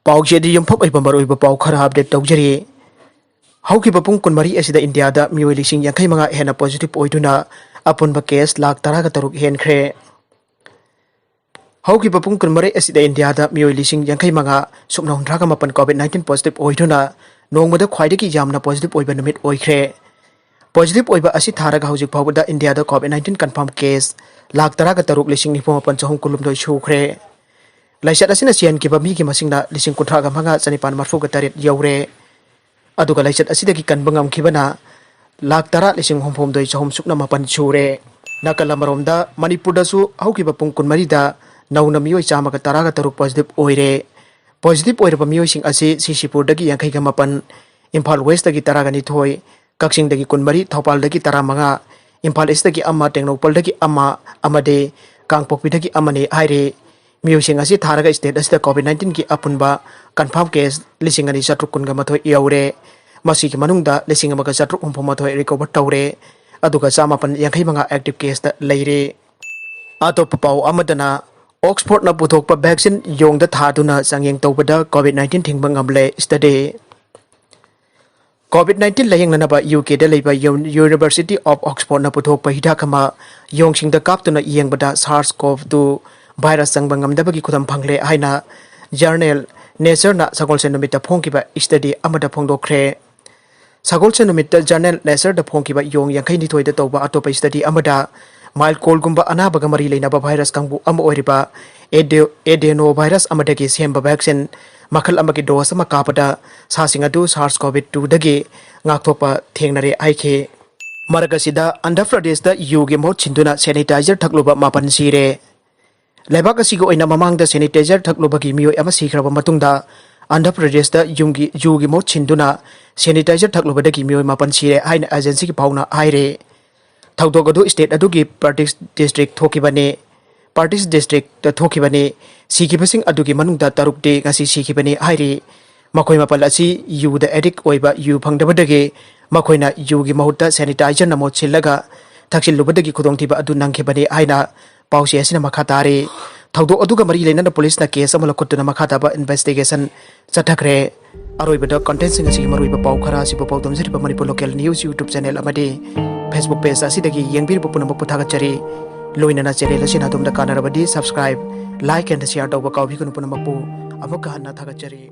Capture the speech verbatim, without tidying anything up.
ꯄꯥꯎꯆꯦꯗꯤ ꯌꯨꯝꯐꯝ ꯑꯣꯏꯕ ꯃꯔꯨꯑꯣꯏꯕ ꯄꯥꯎ ꯈꯔ ꯑꯞꯗꯦꯠ ꯇꯧꯖꯔꯤ꯫ ꯍꯧꯈꯤꯕ ꯄꯨꯡ ꯀꯨꯟꯃꯔꯤ ꯑꯁꯤꯗ ꯏꯟꯗꯤꯌꯥꯗ ꯃꯤꯑꯣꯏ ꯂꯤꯁꯤꯡ ꯌꯥꯡꯈꯩ ꯃꯉꯥ ꯍꯦꯟꯅ ꯄꯣꯖꯤꯇꯤꯚ ꯑꯣꯏꯗꯨꯅ ꯑꯄꯨꯟꯕ ꯀꯦꯁ ꯂꯥꯈ ꯇꯔꯥꯒ ꯇꯔꯨꯛ ꯍꯦꯟꯈ꯭ꯔꯦ꯫ ꯍꯧꯈꯤꯕ ꯄꯨꯡ ꯀꯨꯟꯃꯔꯤ ꯑꯁꯤꯗ ꯏꯟꯗꯤꯌꯥꯗ ꯃꯤꯑꯣꯏ ꯂꯤꯁꯤꯡ ꯌꯥꯡꯈꯩ ꯃꯉꯥ ꯁꯨꯞꯅ ꯍꯨꯝꯗ꯭ꯔꯥꯒ ꯃꯥꯄꯟ ꯀꯣꯚꯤꯗ ꯅꯥꯏꯟꯇꯤꯟ ꯄꯣꯖꯤꯇꯤꯚ ꯑꯣꯏꯗꯨꯅ ꯅꯣꯡꯃꯗ ꯈ꯭ꯋꯥꯏꯗꯒꯤ ꯌꯥꯝꯅ ꯄꯣꯖꯤꯇꯤꯚ ꯑꯣꯏꯕ ꯅꯨꯃꯤꯠ ꯑꯣꯏꯈ꯭ꯔꯦ꯫ ꯄꯣꯖꯤꯇꯤꯚ ꯑꯣꯏꯕ ꯑꯁꯤ ꯊꯥꯔꯒ ꯍꯧꯖꯤꯛ ꯐꯥꯎꯕꯗ ꯏꯟꯗꯤꯌꯥꯗ COVID nineteen confirm case lakh ꯇꯔꯥꯒ ꯇꯔꯨꯛ ꯂꯤꯁꯤꯡ ꯅꯤꯐꯨ ꯃꯥꯄꯟ ꯆꯍꯨꯝ ꯀꯨꯟꯍꯨꯝꯗꯣꯏ ꯁꯨꯈ꯭ꯔꯦ꯫ ꯂꯥꯏꯆꯠ ꯑꯁꯤꯅ ꯁꯤꯍꯟꯈꯤꯕ ꯃꯤꯒꯤ ꯃꯁꯤꯡꯅ ꯂꯤꯁꯤꯡ ꯀꯨꯟꯊ꯭ꯔꯥꯒ ꯃꯉꯥ ꯆꯅꯤꯄꯥꯟ ꯃꯔꯤꯐꯨꯒ ꯇꯔꯦꯠ ꯌꯧꯔꯦ꯫ ꯑꯗꯨꯒ ꯂꯥꯏꯆꯠ ꯑꯁꯤꯗꯒꯤ ꯀꯟꯕ ꯉꯝꯈꯤꯕꯅ ꯂꯥꯈ ꯇꯔꯥ ꯂꯤꯁꯤꯡ ꯍꯨꯝꯐꯨꯍꯨꯝꯗꯣꯏ ꯆꯍꯨꯝ ꯁꯨꯞꯅ ꯃꯥꯄꯟ ꯁꯨꯔꯦ꯫ ꯅꯥꯀꯜ ꯑꯃꯔꯣꯝꯗ ꯃꯅꯤꯄꯨꯔꯗꯁꯨ ꯍꯧꯈꯤꯕ ꯄꯨꯡ ꯀꯨꯟꯃꯔꯤꯗ ꯅꯧꯅ ꯃꯤꯑꯣꯏ ꯆꯥꯝꯃꯒ ꯇꯔꯥꯒ ꯇꯔꯨꯛ ꯄꯣꯖꯤꯇꯤꯚ ꯑꯣꯏꯔꯦ꯫ ꯄꯣꯖꯤꯇꯤꯚ ꯑꯣꯏꯔꯕ ꯃꯤꯑꯣꯏꯁꯤꯡ ꯑꯁꯤ ꯁꯤꯁꯤꯄꯨꯔꯗꯒꯤ ꯌꯥꯡꯈꯩꯒ ꯃꯥꯄꯟ, ꯏꯝꯐꯥꯜ ꯋꯦꯁꯇꯒꯤ ꯇꯔꯥꯒ ꯅꯤꯊꯣꯏ, ꯀꯛꯆꯤꯡꯗꯒꯤ ꯀꯨꯟꯃꯔꯤ, ꯊꯧꯕꯥꯜꯗꯒꯤ ꯇꯔꯥꯃꯉꯥ, ꯏꯝꯐꯥꯜ ꯏꯁꯇꯒꯤ ꯑꯃ, ꯇꯦꯡꯅꯧꯄꯜꯗꯒꯤ ꯑꯃ ꯑꯃꯗꯤ ꯀꯥꯡꯄꯣꯛꯄꯤꯗꯒꯤ ꯑꯃꯅꯤ ꯍꯥꯏꯔꯤ꯫ ꯃꯤꯑꯣꯏꯁꯤꯡ ꯑꯁꯤ ꯊꯥꯔꯒ ꯁ꯭ꯇꯦꯠ ꯑꯁꯤꯗ ꯀꯣꯚꯤꯗ ꯅꯥꯏꯟꯇꯤꯟꯒꯤ ꯑꯄꯨꯟꯕ ꯀꯟꯐꯥꯔꯝ ꯀꯦꯁ ꯂꯤꯁꯤꯡ ꯑꯅꯤ ꯆꯥꯇ꯭ꯔꯨꯛ ꯀꯨꯟꯒ ꯃꯥꯊꯣꯏ ꯌꯧꯔꯦ꯫ ꯃꯁꯤꯒꯤ ꯃꯅꯨꯡꯗ ꯂꯤꯁꯤꯡ ꯑꯃꯒ ꯆꯥꯇ꯭ꯔꯨꯛ ꯍꯨꯝꯐꯨ ꯃꯥꯊꯣꯏ ꯔꯤꯀꯣꯚꯔ ꯇꯧꯔꯦ꯫ ꯑꯗꯨꯒ ꯆꯥꯃꯥꯄꯟ ꯌꯥꯡꯈꯩ ꯃꯉꯥ ꯑꯦꯛꯇꯤꯚ ꯀꯦꯁꯇ ꯂꯩꯔꯦ꯫ ꯑꯇꯣꯞꯄ ꯄꯥꯎ ꯑꯃꯗꯅ, ꯑꯣꯛꯁꯐꯣꯔꯗꯅ ꯄꯨꯊꯣꯛꯄ ꯚꯦꯛꯁꯤꯟ ꯌꯣꯡꯗ ꯊꯥꯗꯨꯅ ꯆꯥꯡꯌꯦꯡ ꯇꯧꯕꯗ ꯀꯣꯚꯤꯗ ꯅꯥꯏꯟꯇꯤꯟ ꯊꯤꯡꯕ ꯉꯝꯂꯦ ꯁ꯭ꯇꯗꯤ꯫ ꯀꯣꯚꯤꯗ ꯅꯥꯏꯟꯇꯤꯟ ꯂꯥꯌꯦꯡꯅꯅꯕ ꯌꯨ ꯀꯦꯗ ꯂꯩꯕ ꯌꯨ-, ꯌꯨꯅꯤꯚꯔꯁꯤꯇꯤ ꯑꯣꯐ ꯑꯣꯛꯁꯐꯣꯔꯗꯅ ꯄꯨꯊꯣꯛꯄ ꯍꯤꯗꯥꯛ ꯑꯃ ꯌꯣꯡꯁꯤꯡꯗ ꯀꯥꯞꯇꯨꯅ ꯌꯦꯡꯕꯗ ꯁꯥꯔꯁ ꯀꯣꯚ ꯇꯨ ꯚꯥꯏꯔꯁ ꯆꯪꯕ ꯉꯝꯗꯕꯒꯤ ꯈꯨꯗꯝ ꯐꯪꯂꯦ ꯍꯥꯏꯅ ꯖꯔꯅꯦꯜ ꯅꯦꯆꯔꯅ ꯁꯒꯣꯜꯁꯦꯟ ꯅꯨꯃꯤꯠꯇ ꯐꯣꯡꯈꯤꯕ ꯁ꯭ꯇꯗꯤ ꯑꯃꯗ ꯐꯣꯡꯗꯣꯛꯈ꯭ꯔꯦ꯫ ꯁꯒꯣꯜꯁꯦꯟ ꯅꯨꯃꯤꯠꯇ ꯖꯔꯅꯦꯜ ꯅꯦꯆꯔꯗ ꯐꯣꯡꯈꯤꯕ ꯌꯣꯡ ꯌꯥꯡꯈꯩꯅꯤꯊꯣꯏꯗ ꯇꯧꯕ ꯑꯇꯣꯞꯄ ꯁ꯭ꯇꯗꯤ ꯑꯃꯗ ꯃꯥꯏꯜꯀꯣꯜꯒꯨꯝꯕ ꯑꯅꯥꯕꯒ ꯃꯔꯤ ꯂꯩꯅꯕ ꯚꯥꯏꯔꯁ ꯀꯥꯡꯕꯨ ꯑꯃ ꯑꯣꯏꯔꯤꯕ ꯑꯦꯗꯦ-, ꯑꯦꯗꯦꯅꯣ ꯚꯥꯏꯔꯁ ꯑꯃꯗꯒꯤ ꯁꯦꯝꯕ ꯚꯦꯛꯁꯤꯟ ꯃꯈꯜ ꯑꯃꯒꯤ ꯗꯣꯁ ꯑꯃ ꯀꯥꯞꯄꯗ ꯁꯥꯁꯤꯡ ꯑꯗꯨ ꯁꯥꯔꯁ ꯀꯣꯚꯤꯗ ꯇꯨꯗꯒꯤ ꯉꯥꯛꯊꯣꯛꯄ ꯊꯦꯡꯅꯔꯦ ꯍꯥꯏꯈꯤ꯫ ꯃꯔꯛ ꯑꯁꯤꯗ ꯑꯟꯙ꯭ꯔ ꯄ꯭ꯔꯗꯦꯁꯇ ꯌꯨꯒꯤ ꯃꯍꯨꯠ ꯁꯤꯟꯗꯨꯅ ꯁꯦꯅꯤꯇꯥꯏꯖꯔ ꯊꯛꯂꯨꯕ ꯃꯥꯄꯟ ꯁꯤꯔꯦ꯫ ꯂꯩꯕꯥꯛ ꯑꯁꯤꯒꯤ ꯑꯣꯏꯅ ꯃꯃꯥꯡꯗ ꯁꯦꯅꯤꯇꯥꯏꯖꯔ ꯊꯛꯂꯨꯕꯒꯤ ꯃꯤꯑꯣꯏ ꯑꯃ ꯁꯤꯈ꯭ꯔꯕ ꯃꯇꯨꯡꯗ, ꯑꯟꯙ꯭ꯔ ꯄ꯭ꯔꯗꯦꯁꯇ ꯌꯨꯝꯒꯤ, ꯌꯨꯒꯤ ꯃꯍꯨꯠ ꯁꯤꯟꯗꯨꯅ ꯁꯦꯅꯤꯇꯥꯏꯖꯔ ꯊꯛꯂꯨꯕꯗꯒꯤ ꯃꯤꯑꯣꯏ ꯃꯥꯄꯟ ꯁꯤꯔꯦ ꯍꯥꯏꯅ ꯑꯦꯖꯦꯟꯁꯤꯒꯤ ꯄꯥꯎꯅ ꯍꯥꯏꯔꯦ꯫ ꯊꯧꯗꯣꯛ ꯑꯗꯨ ꯁ꯭ꯇꯦꯠ ꯑꯗꯨꯒꯤ ꯄꯥꯔꯇꯤꯁ ꯗꯤꯁꯇ꯭ꯔꯤꯛ ꯊꯣꯛꯈꯤꯕꯅꯤ, ꯄꯥꯔꯇꯤꯁ ꯗꯤꯁꯇ꯭ꯔꯤꯛꯇ ꯊꯣꯛꯈꯤꯕꯅꯤ꯫ ꯁꯤꯈꯤꯕꯁꯤꯡ ꯑꯗꯨꯒꯤ ꯃꯅꯨꯡꯗ ꯇꯔꯨꯛꯇꯤ ꯉꯁꯤ ꯁꯤꯈꯤꯕꯅꯤ ꯍꯥꯏꯔꯤ꯫ ꯃꯈꯣꯏ ꯃꯥꯄꯜ ꯑꯁꯤ ꯌꯨꯗ ꯑꯦꯗꯤꯛ ꯑꯣꯏꯕ, ꯌꯨ ꯐꯪꯗꯕꯗꯒꯤ ꯃꯈꯣꯏꯅ ꯌꯨꯒꯤ ꯃꯍꯨꯠꯇ ꯁꯦꯅꯤꯇꯥꯏꯖꯔꯅ ꯃꯍꯨꯠ ꯁꯤꯜꯂꯒ ꯊꯛꯆꯤꯜꯂꯨꯕꯗꯒꯤ ꯈꯨꯗꯣꯡꯊꯤꯕ ꯑꯗꯨ ꯅꯪꯈꯤꯕꯅꯤ ꯍꯥꯏꯅ ꯄꯥꯎꯆꯦ ꯑꯁꯤꯅ ꯃꯈꯥ ꯇꯥꯔꯤ꯫ ꯊꯧꯗꯣꯛ ꯑꯗꯨꯒ ꯃꯔꯤ ꯂꯩꯅꯅ ꯄꯨꯂꯤꯁꯅ ꯀꯦꯁ ꯑꯃ ꯂꯧꯈꯠꯇꯨꯅ ꯃꯈꯥ ꯇꯥꯕ ꯏꯟꯚꯦꯁꯇꯤꯒꯦꯁꯟ ꯆꯠꯊꯈ꯭ꯔꯦ꯫ ꯑꯔꯣꯏꯕꯗ ꯀꯟꯇꯦꯟꯁꯤꯡ ꯑꯁꯤꯒꯤ ꯃꯔꯨꯑꯣꯏꯕ ꯄꯥꯎ ꯈꯔ ꯑꯁꯤꯕꯨ ꯄꯥꯎꯗꯝꯖꯔꯤꯕ Manipur local news YouTube channel ꯑꯃꯗꯤ ꯐꯦꯁꯕꯨꯛ ꯄꯦꯖ ꯑꯁꯤꯗꯒꯤ ꯌꯦꯡꯕꯤꯔꯤꯕ ꯄꯨꯝꯅꯃꯛꯄꯨ ꯊꯥꯒꯠꯆꯔꯤ꯫ ꯂꯣꯏꯅꯅ ꯆꯦꯅꯦꯜ ꯑꯁꯤꯅ ꯑꯗꯣꯝꯗ ꯀꯥꯟꯅꯔꯕꯗꯤ subscribe, like and share ꯇꯧꯕ ꯀꯥꯎꯕꯤꯒꯅꯨ꯫ ꯄꯨꯝꯅꯃꯛꯄꯨ ꯑꯃꯨꯛꯀ ꯍꯟꯅ ꯊꯥꯒꯠꯆꯔꯤ꯫